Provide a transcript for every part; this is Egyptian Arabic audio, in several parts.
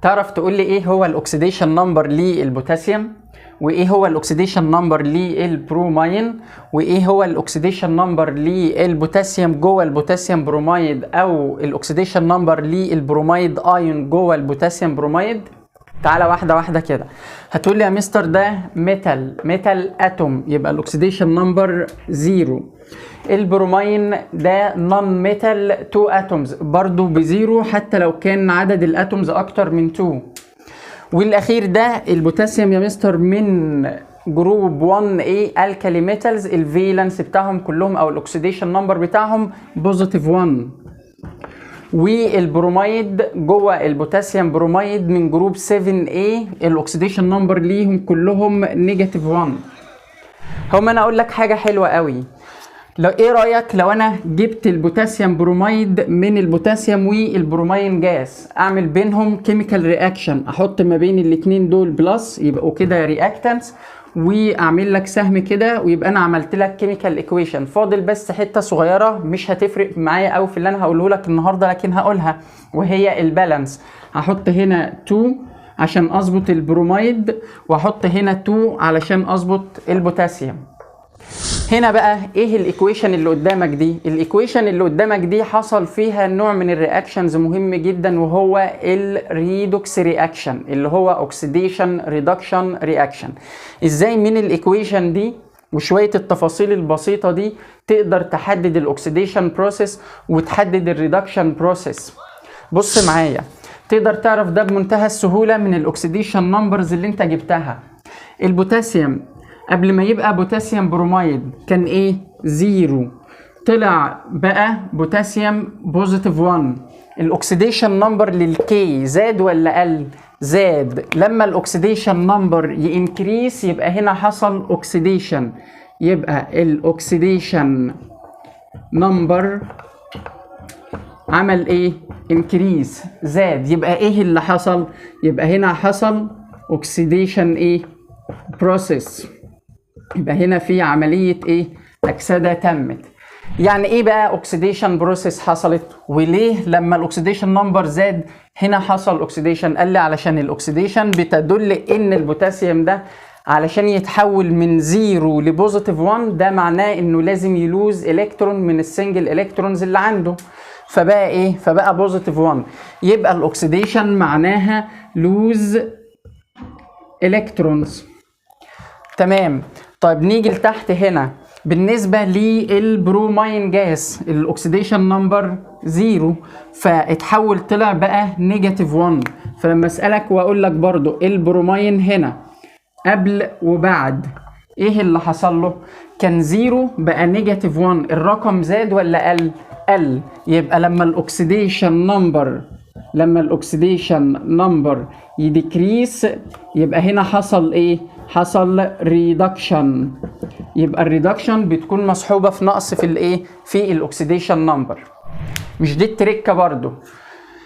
تعرف تقول لي ايه هو ال oxidation number للبوتاسيوم؟ وايه هو ال oxidation number لل bromine؟ وايه هو ال oxidation number للبوتاسيوم جوه ال potassium bromide، او ال oxidation number لل bromide ion جوه ال potassium bromide؟ تعالى واحدة واحدة كده. هتقول لي يا مستر ده metal، metal atom، يبقى ال oxidation number zero. البرومين ده non metal 2 atoms، برضو ب zero حتى لو كان عدد ال atoms اكتر من 2. والاخير ده البوتاسيوم يا مستر من group 1 A alkali metals، ال valence بتاعهم كلهم او ال oxidation number بتاعهم positive 1. والبروميد جوه ال potassium bromide من group 7 A، ال oxidation number ليهم كلهم negative 1. هم انا اقول لك حاجة حلوة قوي، لو ايه رايك لو انا جبت ال potassium bromide من البوتاسيوم وال bromine gas، اعمل بينهم chemical reaction، احط ما بين الاتنين دول plus يبقوا كده reactants، واعمل لك سهم كده، ويبقى انا عملت لك chemical equation. فاضل بس حتة صغيرة مش هتفرق معايا قوي في اللي انا هقوله لك النهارده، لكن هقولها، وهي ال balance. هحط هنا 2 عشان اظبط البروميد، واحط هنا 2 علشان اظبط البوتاسيوم. هنا بقى ايه ال equation اللي قدامك دي؟ ال equation اللي قدامك دي حصل فيها نوع من ال reactions مهم جدا، وهو ال redox reaction اللي هو oxidation reduction reaction. ازاي من ال equation دي وشوية التفاصيل البسيطة دي تقدر تحدد ال oxidation process وتحدد ال reduction process؟ بص معايا، تقدر تعرف ده بمنتهى السهولة من ال oxidation numbers اللي انت جبتها. البوتاسيوم قبل ما يبقى potassium bromide كان ايه؟ zero، طلع بقى potassium positive 1. ال oxidation number لل K زاد ولا قل؟ زاد. لما ال oxidation number ي increase يبقى هنا حصل oxidation، يبقى ال oxidation number عمل ايه؟ increase، زاد. يبقى ايه اللي حصل؟ يبقى هنا حصل oxidation ايه؟ process. يبقى هنا في عملية ايه؟ أكسدة تمت. يعني ايه بقى oxidation process حصلت؟ وليه لما ال oxidation number زاد هنا حصل oxidation؟ قال لي علشان ال oxidation بتدل ان البوتاسيوم ده علشان يتحول من zero ل positive 1، ده معناه انه لازم ي lose الكترون من ال single electrons اللي عنده، فبقى ايه؟ فبقى positive 1. يبقى ال oxidation معناها lose electrons. تمام. طيب نيجي لتحت هنا بالنسبة لل bromine gas، ال oxidation number zero، فاتحول طلع بقى negative 1. فلما اسألك واقول لك برضو البرومين هنا قبل وبعد ايه اللي حصل له؟ كان zero بقى negative 1، الرقم زاد ولا قل؟ قل. يبقى لما ال oxidation number ي decrease يبقى هنا حصل ايه؟ حصل reduction. يبقى ال reduction بتكون مصحوبه في نقص في الايه؟ في ال oxidation number. مش دي التريكه، برضو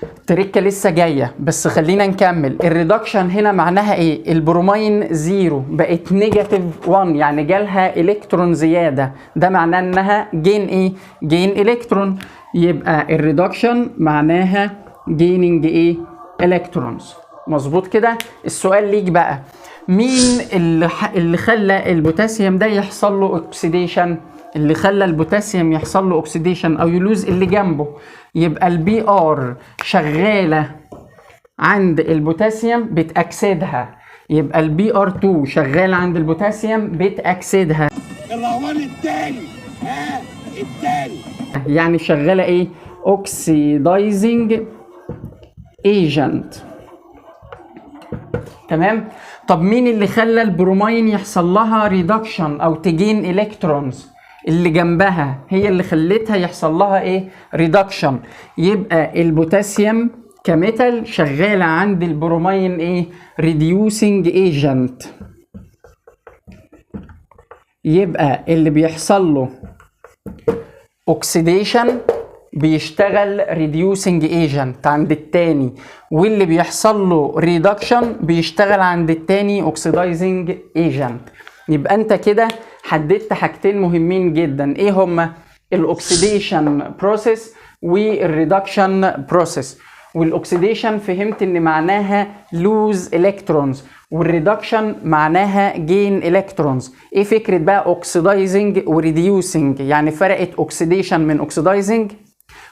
التريكه لسه جاية، بس خلينا نكمل. ال reduction هنا معناها ايه؟ ال bromine zero بقت negative 1، يعني جالها الكترون زياده، ده معناه انها gain ايه؟ gain electron. يبقى ال reduction معناها gaining ايه؟ electrons. مظبوط كده. السؤال ليك بقى، مين اللي خلى البوتاسيوم ده يحصل له oxidation؟ اللي خلى البوتاسيوم يحصل له oxidation او ي lose اللي جنبه، يبقى ال Br شغالة عند البوتاسيوم بتاكسدها، يبقى ال Br 2 شغالة عند البوتاسيوم بتاكسدها. الروان التاني، ها التاني. يعني شغالة ايه؟ oxidizing agent. تمام. طب مين اللي خلى البرومين يحصل لها reduction او ت gain electrons؟ اللي جنبها هي اللي خلتها يحصل لها ايه؟ reduction. يبقى البوتاسيوم ك metal شغالة عند البرومين ايه؟ reducing agent. يبقى اللي بيحصل له oxidation بيشتغل reducing agent عند التاني، واللي بيحصل له reduction بيشتغل عند التاني oxidizing agent. يبقى انت كده حددت حاجتين مهمين جدا، ايه هما؟ ال oxidation process وال reduction process. وال oxidation فهمت ان معناها lose electrons، وال reduction معناها gain electrons. ايه فكرة بقى oxidizing و reducing؟ يعني فرقت oxidation من oxidizing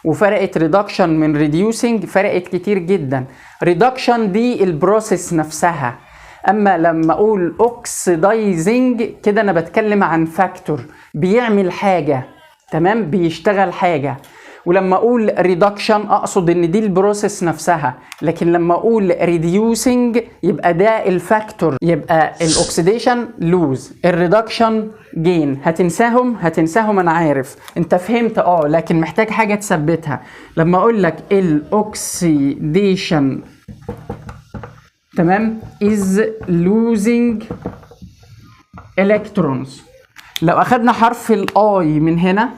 وفرقت reduction من reducing؟ فرقت كتير جدا. reduction دي ال process نفسها، اما لما اقول oxidizing كده انا بتكلم عن factor بيعمل حاجه، تمام؟ بيشتغل حاجه. ولما اقول reduction اقصد ان دي ال process نفسها، لكن لما اقول reducing يبقى ده ال factor. يبقى ال oxidation lose، ال reduction gain. هتنساهم؟ هتنساهم، انا عارف انت فهمت، لكن محتاج حاجه تثبتها. لما اقول لك ال oxidation، تمام، is losing electrons، لو اخدنا حرف ال I من هنا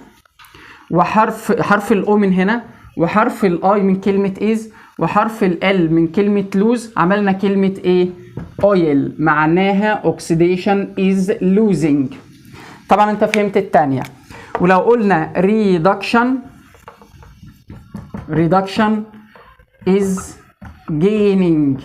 وحرف ال O من هنا وحرف ال I من كلمة is وحرف ال L من كلمة lose، عملنا كلمة ايه؟ oil، معناها oxidation is losing. طبعا انت فهمت التانية. ولو قلنا reduction is gaining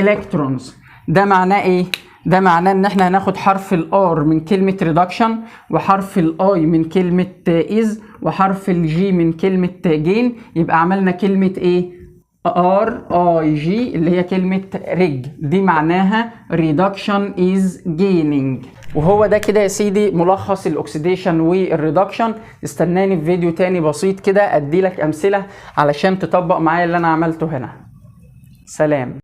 electrons، ده معناه ايه؟ ده معناه ان احنا هناخد حرف ال R من كلمة reduction وحرف ال I من كلمة is وحرف ال G من كلمة gain، يبقى عملنا كلمة ايه؟ R I G اللي هي كلمة reg، دي معناها reduction is gaining. وهو ده كده يا سيدي ملخص ال oxidation وال reduction. استناني في فيديو تاني بسيط كده ادي لك امثلة علشان تطبق معايا اللي انا عملته هنا. سلام.